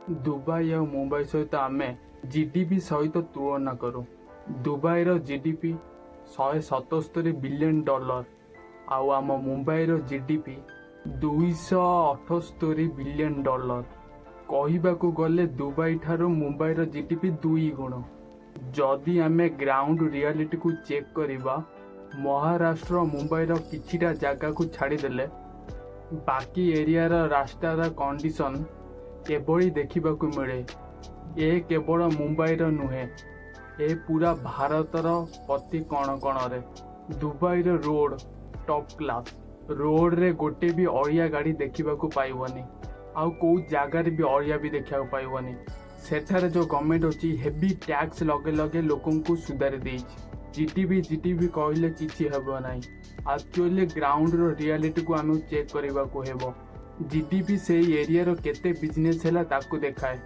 Dubai ଆଉ ମୁମ୍ବାଇ ସହିତ ଆମେ ଜିଡିପି ସହିତ ତୁଳନା କରୁ। ଦୁବାଇର ଜିଡିପି 177 ବିଲିୟନ ଡଲର ଆଉ ଆମ ମୁମ୍ବାଇର ଜିଡିପି 278 ବିଲିୟନ ଡଲର। କହିବାକୁ ଗଲେ ଦୁବାଇ ଠାରୁ ମୁମ୍ବାଇର ଜିଡିପି 2 ଗୁଣ। ଯଦି ଆମେ ଗ୍ରାଉଣ୍ଡ ରିଆଲିଟିକୁ ଚେକ୍ କରିବା, ମହାରାଷ୍ଟ୍ର, ମୁମ୍ବାଇର କିଛିଟା ଜାଗାକୁ ଛାଡ଼ିଦେଲେ ବାକି ଏରିଆର ରାସ୍ତାର କଣ୍ଡିସନ ଏଭଳି ଦେଖିବାକୁ ମିଳେ। ଏ କେବଳ ମୁମ୍ବାଇର ନୁହେଁ, ଏ ପୁରା ଭାରତର ପ୍ରତି କଣ କଣରେ। ଦୁବାଇର ରୋଡ଼ ଟପ୍ କ୍ଲାସ୍। ରୋଡ଼ରେ ଗୋଟେ ବି ଅଳିଆ ଗାଡ଼ି ଦେଖିବାକୁ ପାଇବନି ଆଉ କୋଉ ଜାଗାରେ ବି ଅଳିଆ ବି ଦେଖିବାକୁ ପାଇବନି। ସେଠାରେ ଯେଉଁ ଗଭର୍ଣ୍ଣମେଣ୍ଟ ଅଛି, ହେଭି ଟ୍ୟାକ୍ସ ଲଗେଇ ଲଗେଇ ଲୋକଙ୍କୁ ସୁଧାରି ଦେଇଛି। ଜିଡିପି ଜିଡିପି କହିଲେ କିଛି ହେବ ନାହିଁ। ଆକ୍ଚୁଆଲି ଗ୍ରାଉଣ୍ଡର ରିଆଲିଟିକୁ ଆମକୁ ଚେକ୍ କରିବାକୁ ହେବ। ଜିଡିପି ସେଇ ଏରିଆର କେତେ ବିଜନେସ୍ ହେଲା, ତାକୁ ଦେଖାଏ।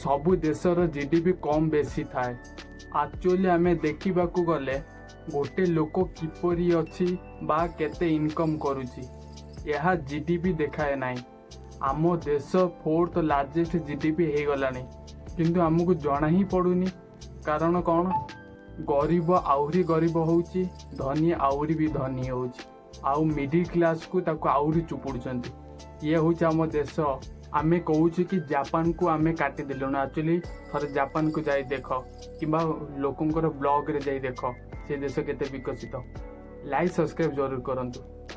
ସବୁ ଦେଶର ଜିଡିପି କମ୍ ବେଶୀ ଥାଏ। ଆକ୍ଚୁଆଲି ଆମେ ଦେଖିବାକୁ ଗଲେ ଗୋଟେ ଲୋକ କିପରି ଅଛି ବା କେତେ ଇନକମ୍ କରୁଛି, ଏହା ଜିଡିପି ଦେଖାଏ ନାହିଁ। ଆମ ଦେଶ ଫୋର୍ଥ ଲାର୍ଜେଷ୍ଟ ଜିଡିପି ହେଇଗଲାଣି, କିନ୍ତୁ ଆମକୁ ଜଣା ହିଁ ପଡ଼ୁନି। କାରଣ କ'ଣ? ଗରିବ ଆହୁରି ଗରିବ ହେଉଛି, ଧନୀ ଆହୁରି ବି ଧନୀ ହେଉଛି ଆଉ ମିଡ଼ିଲ୍ କ୍ଲାସ୍କୁ ତାକୁ ଆହୁରି ଚୁପୁଡ଼ୁଛନ୍ତି। ଇଏ ହେଉଛି ଆମ ଦେଶ। ଆମେ କହୁଛୁ କି ଜାପାନକୁ ଆମେ କାଟିଦେଲୁଣୁ। ଆକ୍ଚୁଆଲି ଥରେ ଜାପାନକୁ ଯାଇ ଦେଖ କିମ୍ବା ଲୋକଙ୍କର ବ୍ଲଗରେ ଯାଇ ଦେଖ, ସେ ଦେଶ କେତେ ବିକଶିତ। ଲାଇକ୍, ସବସ୍କ୍ରାଇବ୍ ଜରୁର କରନ୍ତୁ।